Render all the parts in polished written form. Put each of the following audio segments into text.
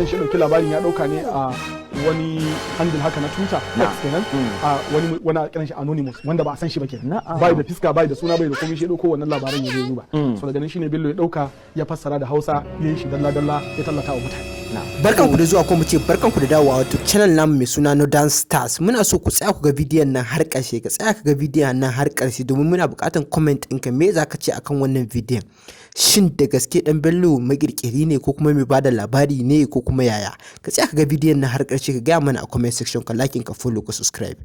Shi dauki labarin ya dauka ne a wani handle haka na Twitter, X kenan, a wani kiran shi anonymous, wanda ba a san shi ba kenan, bai da fiska, bai da suna, bai da komai. Shi dauko wannan labaran ya zo zuba. So daga nan shine Bello ya dauka, ya fassara da Hausa, ya yi shi dalla dalla, ya tallata wa mutane. Barkanku da zuwa, ko mu ce barkanku da dawowa wato channel namu mai suna Northern Stars. Muna so ku tsaya ku ga bidiyon nan har ƙarshe, ka tsaya ka ga bidiyon nan har ƙarshe, domin muna buƙatar comment ɗinka. Me za ka ce akan wannan bidiyon? Shin da gaske Dan Bello makirkiri ne, ko kuma mai bada labari ne, ko kuma yaya? Ka tsaya ka ga bidiyon nan har ƙarshe, ka gaya mana a comment section, ka like, ka follow, ka subscribe.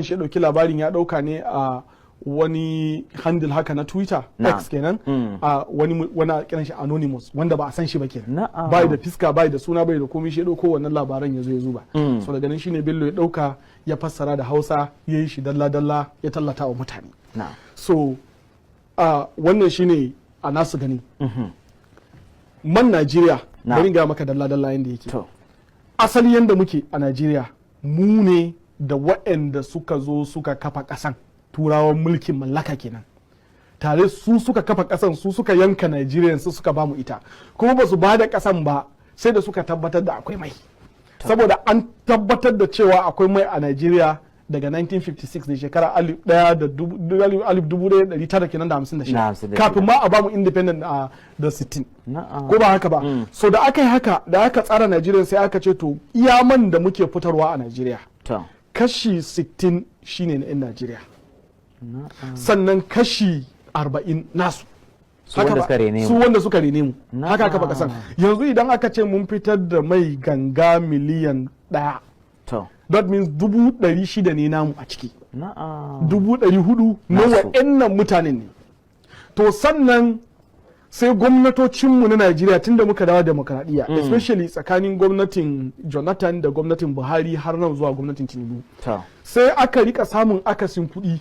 Shi dauki labarin ya dauka ne a wani handle haka na Twitter, X kenan, a wani kiran shi anonymous, wanda ba a san shi ba kenan, bai da fiska, bai da suna, bai da komai. Shi ya dauko wannan labaran ya zo ya zuba. So daga nan shine Bello ya dauka, ya fassara da Hausa, ya yi shi dalla dalla, ya tallata wa mutane. So wannan shine a nasu gani man Najeriya. Bari ga maka dalla dalla yanda yake. Asali yanda muke a Najeriya, mu ne da waɗanda suka zo suka kafa ƙasan, Turawan mulkin mallaka kenan, tare su suka kafa ƙasan, su suka yanka Najeriya, su suka bamu ita. Kuma ba su ba da ƙasan ba sai da suka tabbatar da akwai mai, saboda an tabbatar da cewa akwai mai a Najeriya daga 1956 ne, shekara 1956 kenan da 56, kafin ma a bamu independent da 60, ko ba haka ba? So da aka yi haka, da aka tsara Najeriya, sai aka ce to, iya man da muke fitarwa a Najeriya, kashi 60 shine na 'yan Najeriya, sannan kashi 40 nasu. Su wanda suka rene mu. Su wanda suka rene mu. Haka aka kasan. Yanzu idan aka ce mun fitar da mai ganga miliyan 1, that means 600,000 ne namu a ciki, 400,000 na wa'annan mutanen ne. To sannan sai gwamnatocinmu na Najeriya, tunda muka dawo demokradiyya, especially tsakanin gwamnatin Jonathan da gwamnatin Buhari har nan zuwa gwamnatin Tinubu, sai aka rika samun akasin kuɗi,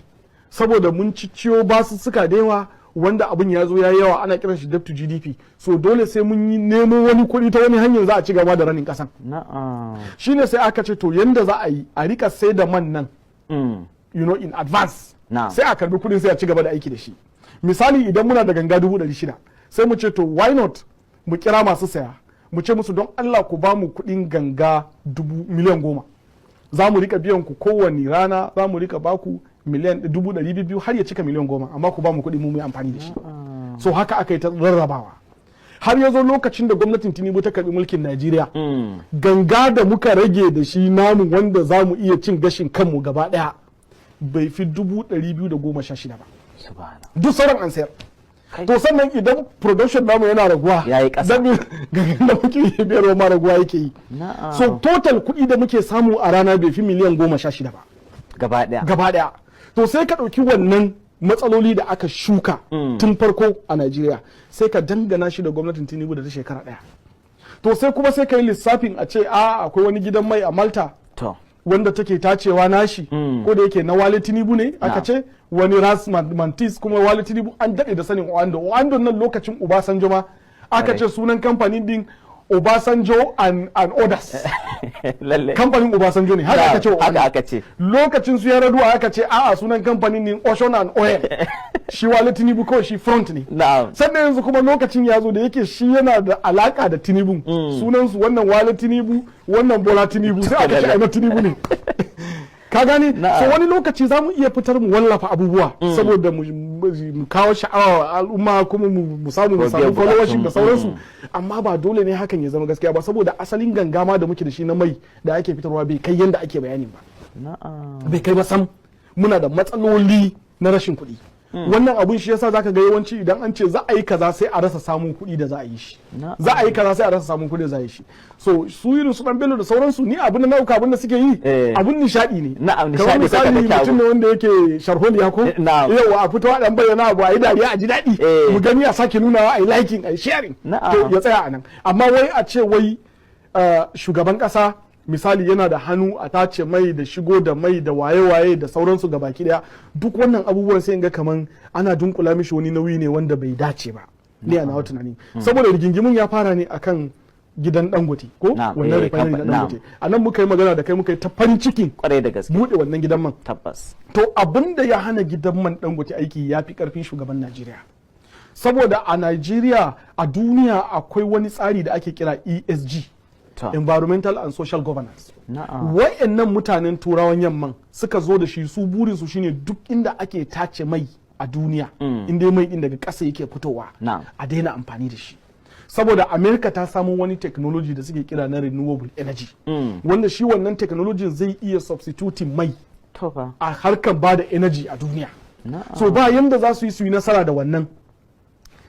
saboda mun cicciyo basussuka da yawa, wanda abin ya zo ya yi yawa, ana kiran shi debt to GDP. So dole sai mun yi nemo wani kuɗi ta wani hanyar za a ci gaba da running ƙasan. Shine sai aka ce to, yanda za a yi, a rika sai da man nan in advance, sai a karbi kuɗin, sai a ci gaba da aiki da shi. Misali, idan muna da ganga 600,000, sai mu ce to, why not mu kira masu saya, mu ce musu, don Allah ku ba mu kuɗin ganga 10,000,000, za mu rika biyan ku kowane rana, za mu rika baku miliyan 200,000 har ya cika miliyan 10, amma ku ba mu kuɗi mu yi amfani da shi. So haka aka yi ta rarrabawa har ya zo lokacin da gwamnatin Tinubu ta karbi mulkin Najeriya. Ganga da muka rage da shi namu, wanda za mu iya cin gashin kanmu gaba daya, bai fi 216,000 ba. Duk sauran an sayar. To sannan idan production namu yana raguwa, Yayi ƙasa. gangan da muke iya biyarwa ma raguwa yake yi. So total kuɗi da muke samu a rana bai fi miliyan 16 ba. Gaba daya. Gaba daya. To sai ka ɗauki wannan matsaloli da aka shuka tun farko a Najeriya, sai ka dangana shi da gwamnatin Tinubu da ta shekara ɗaya. To sai kuma sai ka yi lissafin a ce a akwai wani gidan mai a Malta wanda take tacewa nashi, ko da yake na Wale Tinubu ne aka ce, wani Ras Mantis. Kuma Wale Tinubu an daɗe da sanin Oando. Oando nan lokacin Obasanjo ma aka ce sunan kamfanin din Obasanjo and others. Kamfanin Obasanjo ne, haka aka ce. Haka aka ce. Lokacin su Yar'Adua aka ce a'a, sunan kamfanin ne Ocean and Oil, shi Wale Tinubu kawai shi front ne. Sannan yanzu kuma lokacin ya zo da yake shi yana da alaka da Tinubu, sunan su wannan Wale Tinubu, wannan Bola Tinubu, sai aka ce ai na Tinubu ne. Ka gane? So wani lokaci za mu iya fitar mu wallafa abubuwa saboda mu kawo sha'awa wa al'umma, kuma mu samu mu Ko samu biyan followership da bukatun. sauransu, amma ba dole ne hakan ya zama gaskiya ba, saboda asalin gangama da muke da shi na mai da ake fitarwa bai kai yanda ake bayani ba. Bai kai ba sam. Muna da matsaloli na rashin kuɗi. Wannan abun shi yasa zaka ga yawanci idan an ce za a yi kaza, sai a rasa samun kuɗi da za a yi shi. Za a yi kaza, sai a rasa samun kuɗi da za a yi shi. So su irin su Dan Bello da sauransu, ni abin da na dauka, abin da suke yi abun nishadi ne. Nishadi Kamar suka misali ɗauki abu. mutum ne wanda yake sharholiya ko yawa, a fito a dan bayyana abu, a yi dariya, a ji daɗi, mu gani, a sake nunawa, a yi liking, a yi sharing. To ya tsaya a nan. Amma wai a ce wai shugaban kasa misali yana da hannu a tace mai da shigo da mai da waye-waye da sauransu ga baki daya, duk wannan abubuwan sai in ga kaman ana dunkula mishi wani nauyi ne wanda bai dace ba, ni a nawa tunani, saboda rigingimun ya fara ne akan gidan Dangote ko wannan refinery na Dangote. A nan muka yi magana da kai, muka yi ta farin cikin Kwarai da gaske. buɗe wannan gidan man. To abin da ya hana gidan man Dangote aiki ya fi karfin shugaban Najeriya, saboda a Najeriya, a duniya akwai wani tsari da ake kira ESG. Environmental and Social Governance. Wayannan mutanen Turawan Yamman suka zo da shi. Su burin su shine duk inda ake tace mai a duniya, inda mai din daga ƙasa yake fitowa, a daina amfani da shi, saboda America ta samu wani technology da suke kira na renewable energy, wanda shi wannan technology zai iya substituting mai To fa. a harkar ba da energy a duniya. So ba yanda za su yi su yi nasara da wannan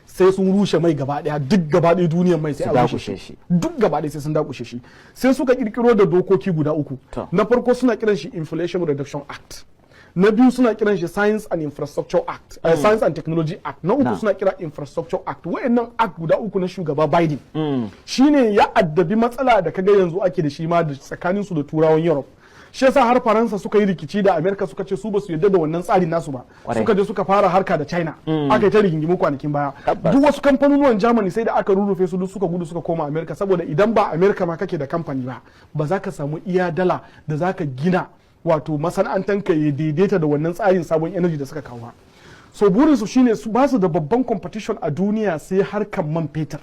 sai sun rushe mai gaba daya. Duk gaba daya duniyar mai sai Su a rushe dakushe shi. Shi. Duk gaba daya sai sun dakushe shi. Sai suka kirkiro da dokoki guda uku. Na farko suna kiran shi Inflation Reduction Act, na biyu suna kiran shi Science and Infrastructure Act, Science and Technology Act, na uku suna kira Infrastructure Act. Wayannan act guda uku na shugaba Biden shine ya addabi matsala da kaga yanzu ake da shi ma da tsakanin su da Turawan Europe. Shi yasa har Faransa suka yi rikici da America, suka ce su ba su yarda da wannan tsarin nasu ba. Suka je suka fara harka da China, aka yi ta rigingimu kwanakin baya. Duk wasu kamfanonuwan Germany sai da aka rurrufe su, duk suka gudu suka koma America, saboda idan ba America ma kake da kamfani ba, ba za ka samu iya dala da za ka gina wato masana'antar ka ya daidaita da wannan tsarin sabon energy da suka kawo ba. So burinsu shine su ba su da babban competition a duniya sai harkan man fetur.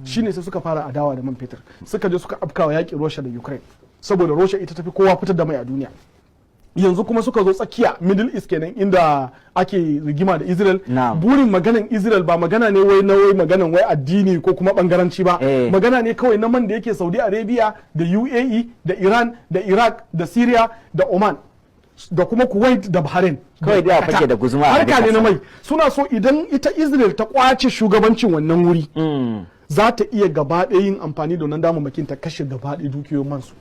Shine sai suka fara adawa da man fetur, suka je suka afkawa yaƙin Russia da Ukraine, saboda Russia ita tafi kowa fitar da mai a duniya. Yanzu kuma suka zo tsakiya, Middle East kenan, inda ake rigima da Israel. Burin maganan Israel ba magana ne wai na wai maganan wai addini ko kuma bangaranci ba. Magana ne kawai na man da yake Saudi Arabia da UAE da Iran da Iraq da Syria da Oman da kuma Kuwait da Bahrain. Kawai dai a fake da guzuma a Harka ne na kasa. mai. Suna so idan ita Israel ta kwace shugabancin wannan wuri, za ta iya gaba ɗaya yin amfani da wannan damammakin ta kashe gaba ɗaya dukiyoyin mansu.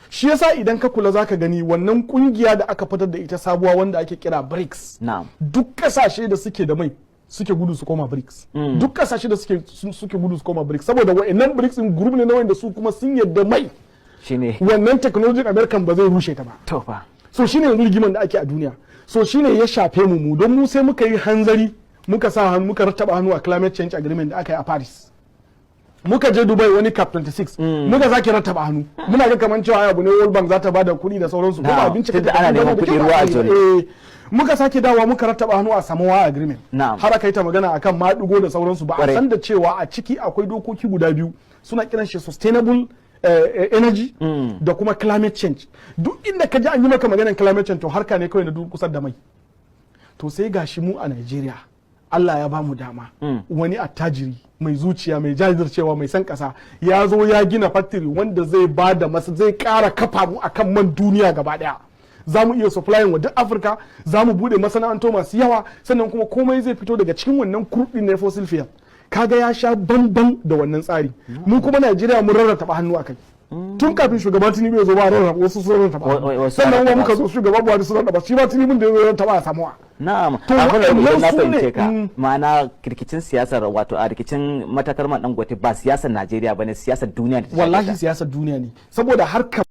Shi yasa idan ka kula zaka gani wannan kungiya da aka fitar da ita sabuwa wanda ake kira BRICS, duk kasashe da suke da mai suke gudu su koma BRICS. Duk kasashe da suke gudu su koma BRICS, saboda wa'annan BRICS din group ne na wanda su kuma sun yadda mai Shine wannan technology American ba zai rushe ta ba. To fa. So shine yanzu rigiman da ake a duniya. So shine ya shafe mu. Mu don mu sai muka yi hanzari muka sa hannu, muka rattaba hannu a climate change agreement da aka yi a Paris. Muka je Dubai wani COP 26, muka sake rattaba hannu. Muna ga kaman cewa ai abu ne World Bank za ta bada kuɗi da sauransu, ko ba bincika Tunda ana neman da kuɗi kyau ba ruwa a a yi ba. jallo. Eh, muka sake dawowa muka rattaba hannu a Samoa Agreement. Har aka yi ta magana akan maɗigo da sauransu, ba a san da cewa a ciki akwai dokoki guda biyu, suna kiran shi sustainable energy da kuma climate change. Duk inda ka ji an yi maka maganar climate change, to harka ne kawai na durkusar da mai. To sai gashi mu a Nigeria Allah ya bamu dama, wani attajiri mai zuciya, mai jajircewa, mai san kasa ya zo ya gina factory wanda zai ba da masa, zai kara kafa mu akan man duniya gaba daya. Za mu iya supplying wa duk Afirka, za mu bude masana'antu masu yawa, sannan kuma komai zai fito daga cikin wannan crude na fossil fuel. Kaga ya sha bamban da wannan tsari. Mu kuma Najeriya mun rarraba hannu akai tun kafin shugaban Tinubu ya zo ba rarraba, wasu sun rarraba Wasu hannu. Sannan kuma rarraba muka su. zo, shugaban Buhari sun rarraba, shi ma Tinubu da ya zo ya rarraba a Samuwa. Na'am. To, Abin da idan na waɗannan su fahimce ne, ka, ma'ana rikicin siyasar, wato a rikicin matatar man Dangote ba siyasar Najeriya bane, siyasar duniya da ta shafe Wallahi ta. siyasar duniya ne, saboda harkar